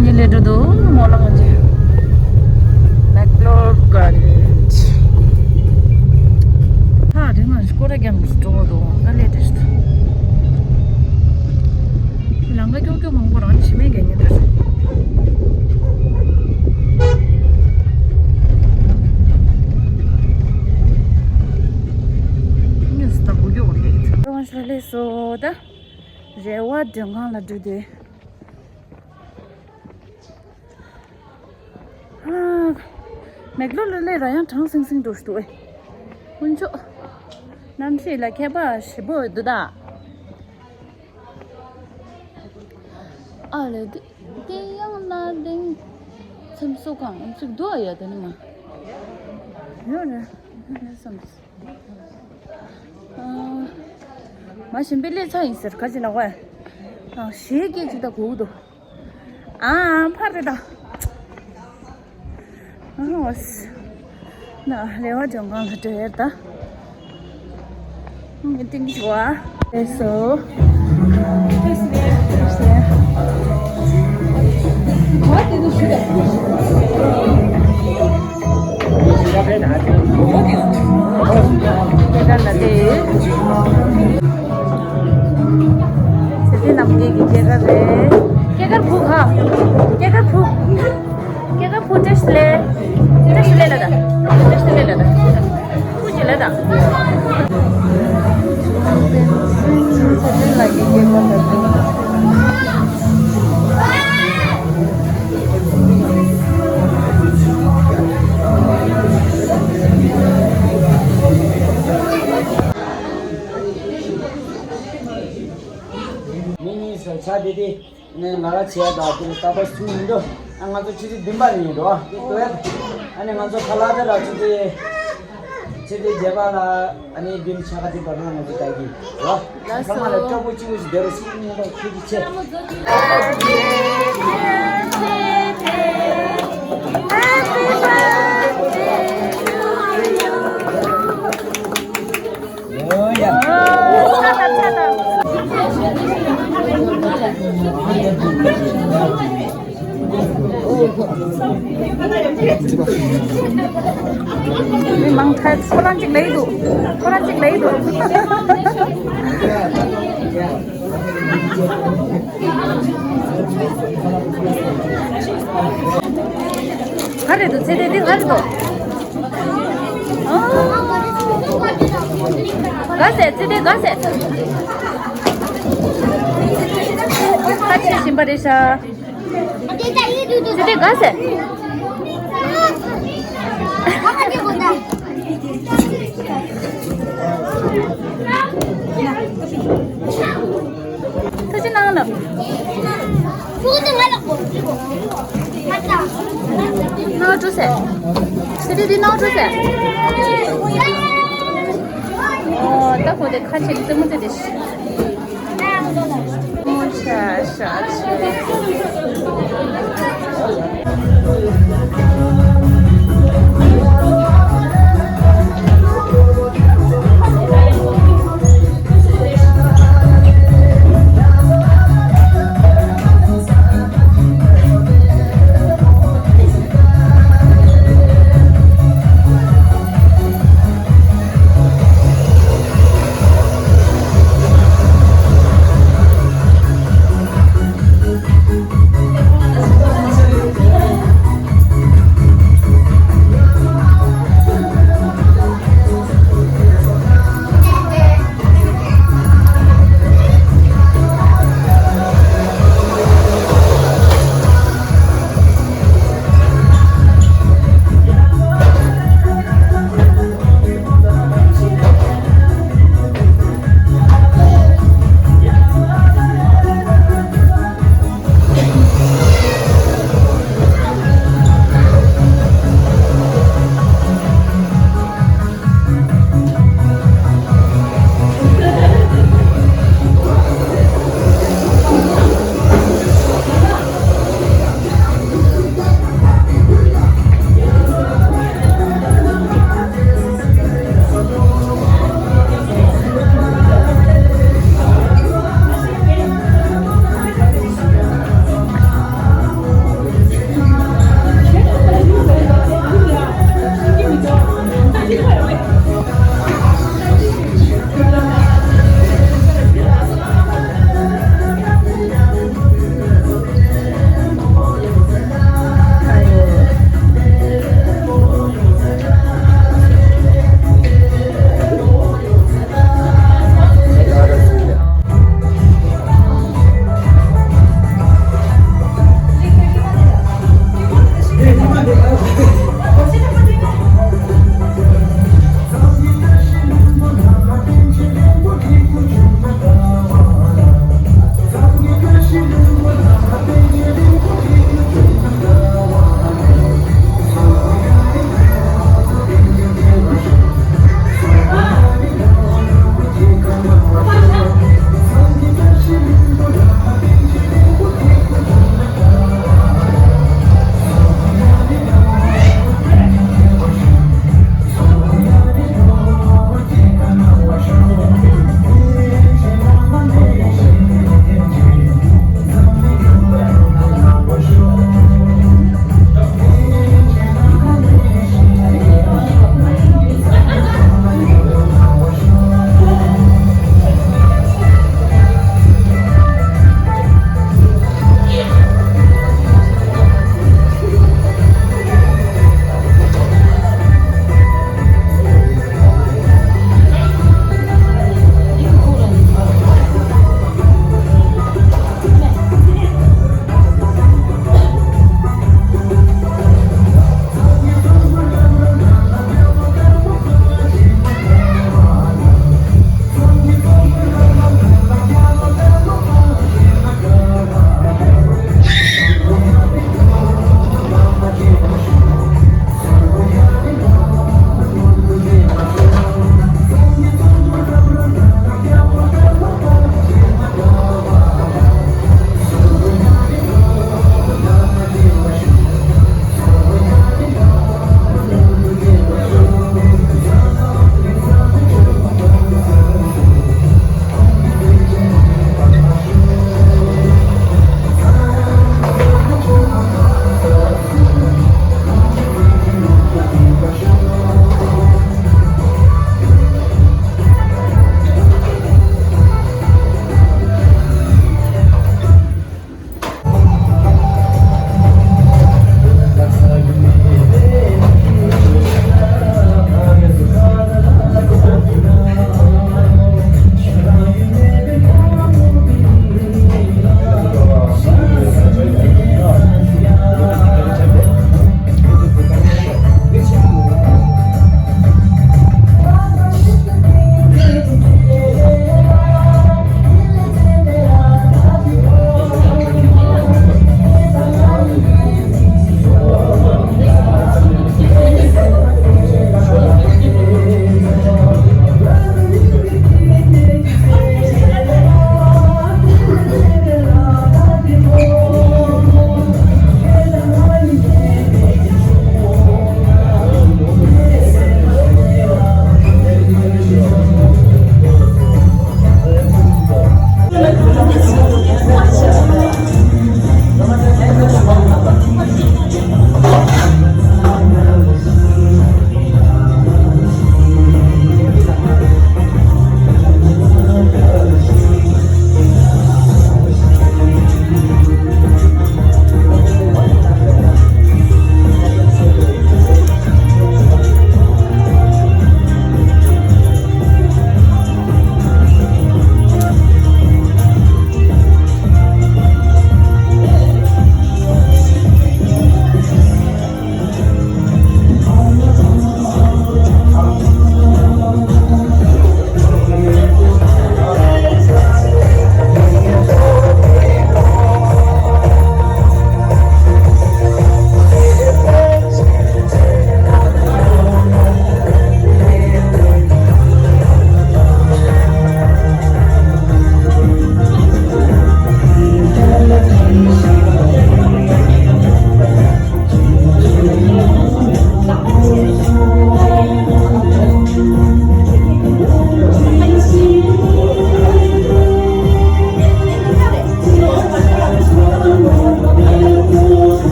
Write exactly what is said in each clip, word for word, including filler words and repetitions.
ཉིན་ལས་འགྲོ་འདུག་མོ་ལ་ང་ཚོ་མེག་ལོར་གར་ཌེན། ཧ་རེ་ང་སྐོར་ར་རྒྱང་སུ་འགྲོ་འདུག་ད་ལས་དེ་ལང་ཀ་ཀྱོག་ཀྱོག་མང་པོ་རང་ཕྱི་མའི་གད་སྙིགས་འདྲ་ཟེར། ཉིས་ད་དགུ་ཀྱོག་རེད། ང་ཚོ་ལས་སོ་ད་རེ་བ་མགྲོན་ཁང་ལ་འགྲོ་དུས། མེག་ལོར་ལ་ལས་ར་ཡང་གྲང་སིང་སིང་འགྲོ་ཞུ་འདུག་ཨེ། དཀོན་མཆོག་གནམ་གཤིས་ལ་ཁྱད་པར་ཞེ་པོ་འདུག་ད། ཨ་ལས་དེ་དེ་ཡང་ན་དེང་ཚེམ་བཟོ་ཁང་ཅིག་འདུག་ཨ། ཡ་དེ་ནི་མ་ཡོད་རེད་བསམ། མ་གཞན་པའི་ལས་ཚ་ཡིན་ཟེར་ག་ཅི་ལ་བ། ཞེས་སྐད་ཅིག་ད་གོ་གི་འདུག་ཨ་ཕར་རེད་ད། ཨ་ཧོ། ན་རེ་བ་ལྗོན་ཁང་ལ་འགྲོ་ཡས་ད། ངས་ཏིང་ཞུ་བ། ལགས་སོ། སྐྱེས་སྐར་ལ་དེ། ཚེ་བརྟན་རྣམ་རྒྱལ་གྱི་སྐྱེས་སྐར་རེད། སྐྱེས་སྐར་ཕུག་ཧ། སྐྱེས་སྐར་ཕུག་སྐྱེས་སྐར་ཕུག་བཀྲ་ཤིས་བདེ་ལེགས། བཀྲ་ཤིས་བདེ་ལེགས་ལ་ད། བཀྲ་ཤིས་བདེ་ལེགས་ལ་ད། ཕུག་ཅིག་ལ་ད། ཚེ་བརྟན་ལགས་ཀྱི་སྐྱེས་སྐར་ལ་དེ། མི་གཉིས་སུ་ཆ་དེ་དེ། ནས་ང་རང་བྱས་དང་དེ་ལ་རྟག་པར་སུ་མི་འགྲོ། ཨ་ང་ཚོ་ཆུ་ཚོད་བདུན་པ་ནས་འགྲོ་ཨ་དེ་ལྟོས་ཡ། ཨ་ནི་ང་ཚོ་ཁ་ལག་དེ་ར་ཆུ་ཚོད་ཆུ་ཚོད་བརྒྱད་པ་ལ་ཨ་ནི་བདུན་ཕྱེད་ཀ་དེ་བར་ན་ང་ཚོ་ལྟ་གི་རོ། ཚང་མ་ལ་སྤྲོ་པོ་གཅིག་པོ་ཞིག་བསྡད་རོགས་ཞེས་སྙིང་ཐག་ཁུལ་གྱིས་ཆེ། མི་མང་ཐལ། ཁོ་རང་གཅིག་ལས་འདུག་ཁོ་རང་གཅིག་ལས་འདུག་ག་རེ་འདུག་ཚེ་འདི་འདི་ག་རེ་འདུག་ག་ཟེ་ཚེ་འདི་ག་ཟེ། ཁ་ཆེ་བཞིན་པ་རེད་ཤག་ཚེ་འདི་ག་ཟེ། ཐུགས་རྗེ་གནང་ལགས། ཕྲུ་གུ་འདི་ང་ལ་གོ། ང་ལྟ། ནང་འགྲོ་ཟེར། ཚེ་འདི་འདི་ནང་འགྲོ་ཟེར། ཨོ་ད་གོ་དེ་ཁ་ཆེ་རྩེད་མོ་རྩེ་དེ། ཨོ་ཤ་ཤ་ཤ།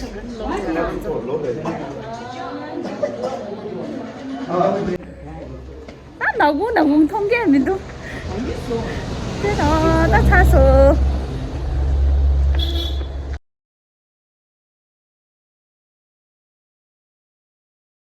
ད་ནག་ཁུང་ནག་ཁུང་མཐོང་གི་མི་འདུག་དེ་དང་ད་ཚར་སོང་།